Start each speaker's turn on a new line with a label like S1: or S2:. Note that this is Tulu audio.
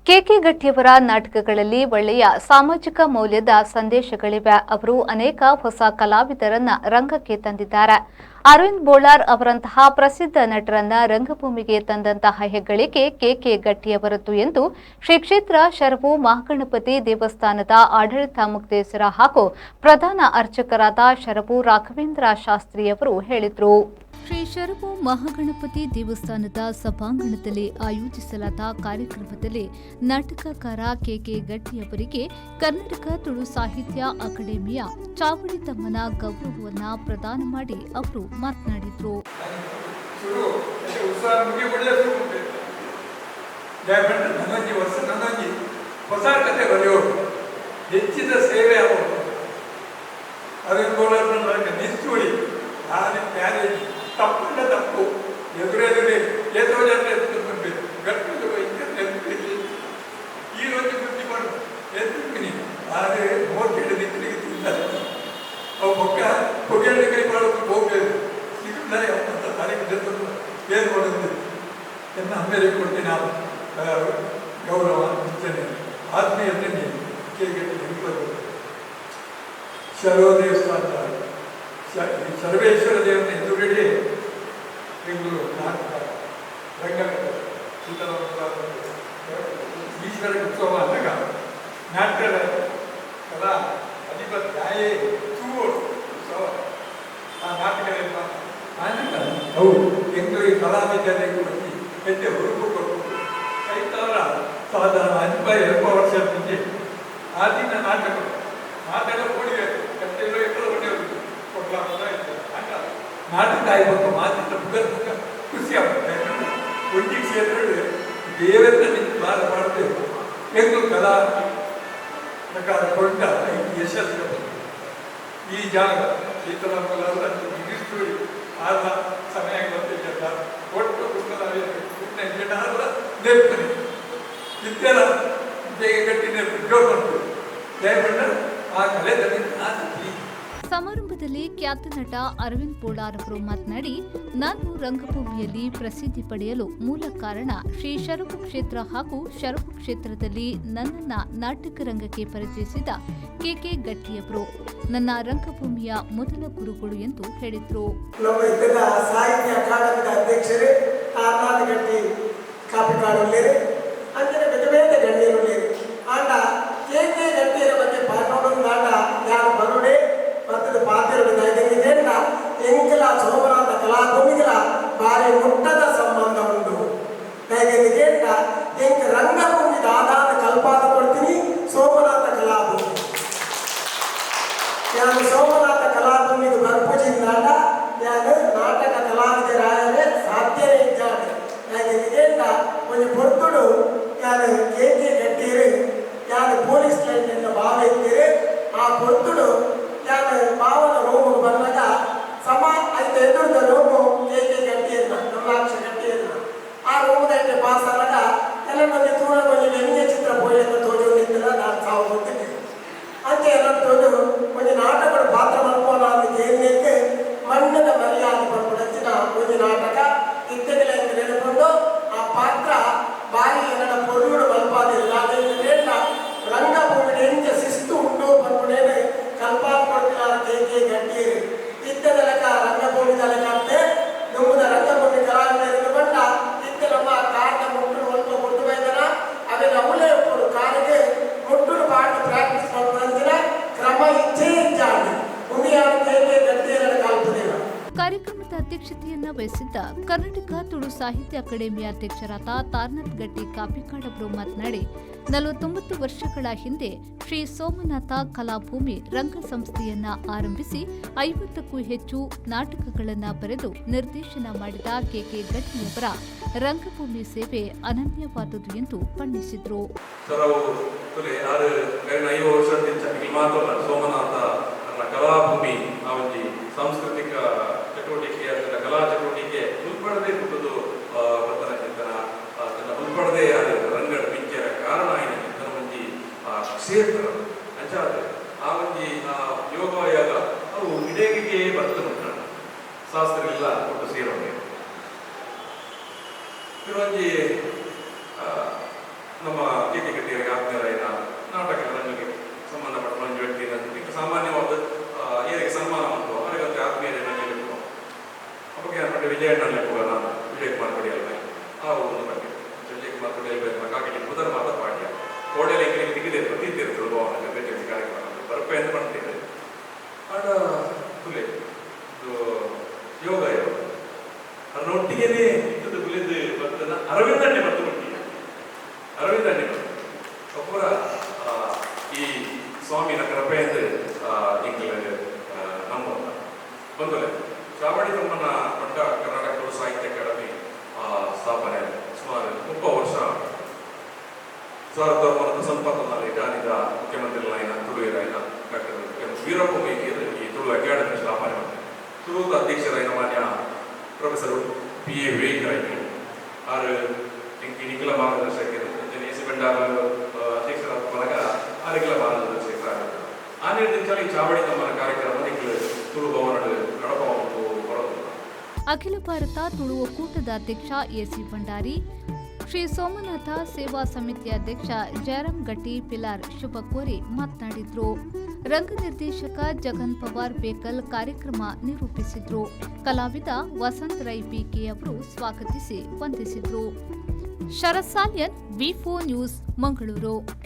S1: ಕೆಕೆ ಗಟ್ಟಿಯವರ ನಾಟಕಗಳಲ್ಲಿ ಒಳ್ಳೆಯ ಸಾಮಾಜಿಕ ಮೌಲ್ಯದ ಸಂದೇಶಗಳಿವೆ. ಅವರು ಅನೇಕ ಹೊಸ ಕಲಾವಿದರನ್ನ ರಂಗಕ್ಕೆ ತಂದಿದ್ದಾರೆ. ಅರವಿಂದ್ ಬೋಳಾರ್ ಅವರಂತಹ ಪ್ರಸಿದ್ಧ ನಟರನ್ನ ರಂಗಭೂಮಿಗೆ ತಂದಂತಹ ಹೆಗ್ಗಳಿಕೆ ಕೆಕೆ ಗಟ್ಟಿಯವರದ್ದು ಎಂದು ಶ್ರೀ ಕ್ಷೇತ್ರ ಶರವು ಮಹಾಗಣಪತಿ ದೇವಸ್ಥಾನದ ಆಡಳಿತ ಮುಕ್ತೇಸರ ಹಾಗೂ ಪ್ರಧಾನ ಅರ್ಚಕರಾದ ಶರವು ರಾಘವೇಂದ್ರ ಶಾಸ್ತ್ರಿಯವರು ಹೇಳಿದರು. ಶ್ರೀ ಶರವು ಮಹಾಗಣಪತಿ ದೇವಸ್ಥಾನದ ಸಭಾಂಗಣದಲ್ಲಿ ಆಯೋಜಿಸಲಾದ ಕಾರ್ಯಕ್ರಮದಲ್ಲಿ ನಾಟಕಕಾರ ಕೆಕೆ ಗಟ್ಟಿಯವರಿಗೆ ಕರ್ನಾಟಕ ತುಳು ಸಾಹಿತ್ಯ ಅಕಾಡೆಮಿಯ ಚಾವಡಿ ತಮ್ಮನ ಗೌರವವನ್ನು ಪ್ರದಾನ ಮಾಡಿ ಅವರು ಮಾತನಾಡಿದರು.
S2: ಶುರು ಉತ್ಸಾಹ ಮುಗಿ ಕೂಡಲೇ ಶುರು ಉಂಟು. ದಯಮಾಡಿ ನನೊಂಜಿ ವರ್ಷ ನನೊಂಜಿ ಹೊಸ ಕತೆ ಬರೆಯೋರು ಹೆಚ್ಚಿನ ಸೇವೆ ಆಗೋದು. ಅದನ್ನು ನಿಚ್ಚುಳಿ ನಾನು ಮ್ಯಾರೇಜ್ ತಪ್ಪಂಡ ತಪ್ಪು ಎದುರೆದುರೇ ಏತೋ ಜನ ಎತ್ಕೊಂಡು ಗಟ್ಟಿದ ಈ ರೋಜು ಬುದ್ಧಿ ಮಾಡು ಎತ್ತಿದ್ದೀನಿ. ಆದರೆ ಮೋರ್ ಹಿಡಿದಿಕ್ಕಲಿಗೆ ತಿಂದ ಅವು ಮೊಕ್ಕ ಹೊಗೆಯಲ್ಲಿ ಕೈ ಮಾಡೋದು ಹೋಗಬೇಕು ಸಿಗುತ್ತಾ ಅಂತ ತಾರೀಕು ಜೊತೆ ಏನು ಮಾಡೋದು ಎನ್ನ ಆಮೇಲೆ ಕೊಡ್ತೀನಿ. ನಾವು ಗೌರವ ಇಚ್ಛನೆ ಆತ್ಮೀಯತೆ ಕೇಗೆ ಶರ್ವ ದೇವಸ್ಥಾನ ಸರ್ವೇಶ್ವರ ದೇವನ ಎದುರುಗಡೆ ಬೆಂಗಳೂರು ನಾಟಕ ರಂಗಕಥೆ ಶೀತಲ ಈಶ್ವರ ಉತ್ಸವ ಅಂದಾಗ ನಾಟಕದ ಕಲಾ ಅಧಿಪತ್ಯಾಯೇ ತೂವೋಡು ಉತ್ಸವ ಆ ನಾಟಕ ಆನಂದ. ಹೌದು, ಎಂಗಳಿಗೆ ಕಲಾವಿದರಿಗೆ ಒಂಜಿ ಎಡ್ಡೆ ಹುರುಪು ಕೊಟ್ಟು ಕೈತಾರ ಸಾಧಾರಣ ಅನ್ಪಾಯ ಎಲ್ಪ ವರ್ಷ ಮುಂಚೆ ಆ ದಿನ ನಾಟಕ ನಾಟಕ ಕೂಡಿವೆ ಕಟ್ಟೆಲ್ಲೋ ಎಕ್ಕದ ಹೊಟ್ಟೆ ಕೊಡ್ಲಾರ್ದ ಇತ್ತು. ಆಗ ನಾಟಕ ಆಯ್ಬೇಕು ಮಾತಿನ ಪುಗರ್ ಪುಗ ಖುಷಿ ಆಗುತ್ತೆ. ಒಂಜಿ ಕ್ಷೇತ್ರ ದೇವರ ನಿಂತು ಬಾರ ಮಾಡಬೇಕು ಎಂದು ಕಲಾ ಪ್ರಕಾರ ಕೊಂಡ ಯಶಸ್ಸು ಬಂತು. ಈ ಜಾಗ ಸೀತಾರಾಮಲ್ಲ ಮುಗಿಸ್ತುಳಿ ಆದ ಸಮಯ ಗೊತ್ತಿಲ್ಲ. ಒಟ್ಟು ಪುಸ್ತಕ ನೆನಪು ಇತ್ತೆಲ್ಲ ಬೇಗ ಗಟ್ಟಿ ನೆನಪು ಜೋರು ಉಂಟು. ದಯಪಟ್ಟ ಆ ಕಲೆ ಆಸಕ್ತಿ.
S1: ಸಮಾರಂಭದಲ್ಲಿ ಖ್ಯಾತ ನಟ ಅರವಿಂದ್ ಬೋಳಾರ್ ಅವರು ಮಾತನಾಡಿ, ನಾನು ರಂಗಭೂಮಿಯಲ್ಲಿ ಪ್ರಸಿದ್ಧಿ ಪಡೆಯಲು ಮೂಲ ಕಾರಣ ಶ್ರೀ ಶರವು ಕ್ಷೇತ್ರ ಹಾಗೂ ಶರವು ಕ್ಷೇತ್ರದಲ್ಲಿ ನನ್ನನ್ನ ನಾಟಕ ರಂಗಕ್ಕೆ ಪರಿಚಯಿಸಿದ ಕೆಕೆ ಗಟ್ಟಿಯವರು ನನ್ನ ರಂಗಭೂಮಿಯ ಮೊದಲ ಗುರುಗಳು ಎಂದು ಹೇಳಿದರು.
S3: ನಮ್ಮ ಇತರ ಸಾಹಿತ್ಯ ಅಕಾಡೆಮಿದ ಅಧ್ಯಕ್ಷರೇ ತಾರ್ನಾಥ್ ಗಟ್ಟಿ ಕಾಪಿಕಾಡುಳ್ಳೇರು, ಅಂಚನೆ ಬೇತೆ ಬೇತೆ ಗಣ್ಯರುಳ್ಳೇರು. ಆಂಡ ಕೆ ಕೆ ಗಟ್ಟಿಯರ ಬಗ್ಗೆ ಪಾಠೋಡೊಂದಾಂಡ ಯಾರು ಬರುಡೆ ಬತ್ತದ ಪಾತೆರಡು ದಯದಿಂದ ಎಂಕಲ ಸೋಮನಾಥ ಕಲಾಭೂಮಿಗಳ ಬಾರಿ ಮುಟ್ಟದ ಸಂಬಂಧ ಉಂಟು. ದಯಗೆಂದ ಎಂಕ್ ರಂಗಭೂಮಿ ದಾದಾದ ಕಲ್ಪಾದ ಕೊಡ್ತೀನಿ ಸೋಮನಾಥ ಕಲಾಭೂಮಿ. ಯಾನು ಸೋಮನಾಥ ಕಲಾಭೂಮಿಗೆ ಬರ್ಪುಜಿಂದಾಂಡ ಯಾನು ನಾಟಕ ಕಲಾವಿದರಾಯರೆ ಸಾಧ್ಯನೇ ಇದ್ದಾನೆ. ದಯಗೆಂದ ಒಂಜಿ ಪೊರ್ತುಡು ಯಾನು ಕೆ ಕೆ ಗಟ್ಟೀರು ಯಾನು ಪೊಲೀಸ್ ಲೈನ್ ಬಾವ ಇತ್ತೀರು. ಆ ಪೊರ್ತುಡು ಯಾನು ಬಾವನ ರೂಮುಗೆ ಬಂದಾಗ ಸಮ ಐತ ಎದುರುದ ರೂಮು ಕೆ ಕೆ ಗಟ್ಟಿಯರ್ನ, ಕಮಲಾಕ್ಷ ಗಟ್ಟಿಯರ್ನ. ಆ ರೂಮದೈತೆ ಪಾಸ್ ಆದಾಗ ಎಲ್ಲ ಒಂಜಿ ತೂರ ಒಂಜಿ ವ್ಯಂಗ್ಯ ಚಿತ್ರ ಪೋಯಿಲೆಕ್ಕ ತೋಜೊಂದಿತ್ತಲ್ಲ. ನಾನು ಸಾವು ಗೊತ್ತಿದ್ದೆ ಅಂಚೆ ಎಲ್ಲ ತೋಜು ಒಂಜಿ ನಾಟಕದ ಪಾತ್ರ ಮಲ್ಪೋಣ ಅಂತ ಕೇಳಲಿಕ್ಕೆ ಮಣ್ಣದ ಮರ್ಯಾದೆ ಪಡ್ಪುಡಂಚಿನ ಒಂಜಿ ನಾಟಕ ಇತ್ತೆಗಲ ಅಂತ ನೆನಪುಂಡು. ಆ ಪಾತ್ರ ಬಾರಿ ಎನ್ನಡ ಪೊರ್ಲುಡು ಮಲ್ಪಾದಿಲ್ಲ. ಅದೇ ರಂಗಭೂಮಿ ಎಂಚ ಶಿಸ್ತು ಉಂಟು ಪನ್ಪುನೇನು ಕಲ್ಪಾದ ಕೊಡ್ತಿನಾರ ಕೆ ಕೆ ಗಟ್ಟೀರು. ಇತ್ತದಲಕ ರಂಗಭೂಮಿ ತಲಕಂತೆ ದುಂಬುದ ರಂಗಭೂಮಿ ಕಲಾವಿದರಿಂದ ಬಂಡ ಇತ್ತೆ ನಮ್ಮ ಕಾರ್ದ ಮುಟ್ಟುಡು ಒಲ್ಪ ಕೊಟ್ಟು ಬೈದನ ಅವೆಲ್ಲ ಅವಲೇ ಉಪ್ಪುಡು ಕಾರಿಗೆ ಮುಟ್ಟುಡು ಪಾಡ್ದು ಪ್ರಾಕ್ಟೀಸ್ ಮಲ್ಪುನಂಚಿನ ಕ್ರಮ ಇಚ್ಚೇ ಇಚ್ಚಾಂಡು. ಉಂದು ಕೆ ಕೆ ಗಟ್ಟಿಯರ ಕಲ್ಪುದಿನ.
S1: ಕಾರ್ಯಕ್ರಮದ ಅಧ್ಯಕ್ಷತೆಯನ್ನ ವಹಿಸಿದ್ದ ಕರ್ನಾಟಕ ತುಳು ಸಾಹಿತ್ಯ ಅಕಾಡೆಮಿಯ ಅಧ್ಯಕ್ಷರಾದ ತಾರನಾಥ್ ಗಟ್ಟಿ ಕಾಪಿಕಾಡ್ ಅವರು ಮಾತನಾಡಿ, 49 ವರ್ಷಗಳ ಹಿಂದೆ ಶ್ರೀ ಸೋಮನಾಥ ಕಲಾಭೂಮಿ ರಂಗ ಸಂಸ್ಥೆಯನ್ನ ಆರಂಭಿಸಿ 50ಕ್ಕೂ ಹೆಚ್ಚು ನಾಟಕಗಳನ್ನು ಬರೆದು ನಿರ್ದೇಶನ ಮಾಡಿದ ಕೆಕೆ ಗಟ್ಟಿಯವರ ರಂಗಭೂಮಿ ಸೇವೆ ಅನನ್ಯವಾದುದು ಎಂದು ಬಣ್ಣಿಸಿದರು.
S4: ಸರ್, ಅವು ತುಲೆ ಆರು ಕರಿನ 50 ವರ್ಷ ಮಾತ್ರ ಸೋಮನಾಥ ನನ್ನ ಕಲಾಭೂಮಿ ಆ ಒಂಜಿ ಸಾಂಸ್ಕೃತಿಕ ಚಟುವಟಿಕೆ ಅಥವಾ ಕಲಾ ಚಟುವಟಿಕೆ ಉಲ್ಪಡದೆ ಪುಟ್ಟುದು ಬತ್ತನ ಚಿಂತನ ತನ್ನ ಉಲ್ಪಡದೆ ರಂಗಡ ಮಿಂಚರ ಕಾರಣ ಆಯ್ನ ಚಿಂತನ ಒಂಜಿ ಕ್ಷೇತ್ರ. ಅಂಚಾದ ಆ ಒಂಜಿ ಯೋಗ ಯಾಗ ಅವು ಇಡೇಗೆ ಬರ್ತದೆ. ಶಾಸ್ತ್ರಗಳೆಲ್ಲ ಒಟ್ಟು ಸೇರೋದೆ ಕೆಲವೊಂಜಿ ನಮ್ಮ ಕೆ ಕೆ ಗಟ್ಟಿಯರಿಗೆ ಆತ್ಮೀಯರಾಯಿನ ನಾಟಕ ರಂಗಕ್ಕೆ ಸಂಬಂಧಪಟ್ಟ ಒಂಜಿ ವ್ಯಕ್ತಿ. ಈಗ ಸಾಮಾನ್ಯವಾದ ಏರಿಗೆ ಸನ್ಮಾನ ಮಾಡ್ತೋ ಅವರಿಗೆ ಆತ್ಮೀಯರೇ ಲೆಪ್ಪುವ. ಅವಾಗ ಏನು ಪಂಡೆ, ವಿಜಯಣ್ಣ ಲೆಪ್ಪುವ. ನಾನು ವಿಜಯ್ ಕುಮಾರ್ ಪಡಿಯಲ್ ಆ ಒಂದು ಬಗ್ಗೆ ವಿಜಯ್ ಕುಮಾರ್ ಪಡಿಯಲ್ ಕಾಕಿ ಪುದರ್ ಮಾತ ಪಾಡ್ಯ ಕೋಡೆಲೆ ಎಂಕಲಿಗೆ ತಿಕ್ಕಿದೆ ಪ್ರತಿ ತುಳುಭವನ ಬೇತೆ ಕಾರ್ಯಕ್ರಮ ಬರ್ಪೆ ಅಂತ ಪಂಡ್ತೇವೆ. ಆಡ ತುಲೆ ಇದು ಯೋಗ ಯೋಗ ಅದನ್ನ ಒಟ್ಟಿಗೆನೆ ಇತ್ತದ ಬುಲೆದು ಬರ್ತನ ಅರವಿಂದ ಅಣ್ಣೆ ಬರ್ತು ಒಟ್ಟಿಗೆ, ಅರವಿಂದ ಅಣ್ಣೆ ಬರ್ತು ಅಪುರ. ಈ ಸ್ವಾಮಿನ ಕೃಪೆಯಿಂದ ಎಂಕಲ್ ನಂಬ ಬಂದಲೆ ಚಾವಡಿ ತಮ್ಮನ ಪಟ್ಟ ಕರ್ನಾಟಕ ತುಳು ಸಾಹಿತ್ಯ ಅಕಾಡೆಮಿ ಸ್ಥಾಪನೆ ಸುಮಾರು 30 ವರ್ಷ. 1997 ಇಟಾನಿದ ಮುಖ್ಯಮಂತ್ರಿಗಳಾಯಿನ ತುಳುವೆರಾಯಿನ ಡಾಕ್ಟರ್ ಎಂ ವೀರಪ್ಪ ಮೊಯ್ಲಿಯರು ಈ ತುಳು ಅಕಾಡೆಮಿ ಸ್ಥಾಪನೆ ಮಾಡ್ತಾರೆ. ತುಳುತ ಅಧ್ಯಕ್ಷರಾಯಿನ ಮಾನ್ಯ ಪ್ರೊಫೆಸರ್ ಪಿ ಎ ವಿವೇಕರಾಯ್ತು ಆರು ಎಂಕ್ ನಿಖಿಲ ಮಾರ್ಗದರ್ಶಕರು. ಅಂಚನೆ ಎಸ್ ಭಂಡಾರ ಅಧ್ಯಕ್ಷರಾದ ಪನಗ ಆರಿಗೆಲ್ಲ ಮಾರ್ಗದರ್ಶಕರಾಗಿದ್ದರು. ಆ ನಿರ್ದೇಶನ ಈ ಚಾವಡಿ ತಮ್ಮನ ಕಾರ್ಯಕ್ರಮ ನಿಖಿಲ ತುಳು ಭವನ ನಡಪವನ್ನು ಬರೋದು.
S1: ಅಖಿಲ ಭಾರತ ತುಳು ಒಕ್ಕೂಟದ ಅಧ್ಯಕ್ಷ ಎಸಿ ಭಂಡಾರಿ, ಶ್ರೀ ಸೋಮನಾಥ ಸೇವಾ ಸಮಿತಿ ಅಧ್ಯಕ್ಷ ಜಯರಾಮ್ ಗಟ್ಟಿ ಪಿಲಾರ್ ಶುಭ ಕೋರಿ ಮಾತನಾಡಿದರು. ರಂಗ ನಿರ್ದೇಶಕ ಜಗನ್ ಪವಾರ್ ಬೇಕಲ್ ಕಾರ್ಯಕ್ರಮ ನಿರೂಪಿಸಿದ್ರು. ಕಲಾವಿದ ವಸಂತ್ ರೈ ಬಿಕೆ ಅವರು ಸ್ವಾಗತಿಸಿ ವಂದಿಸಿದ್ರು. Sharath Salian, V news, Mangaluru.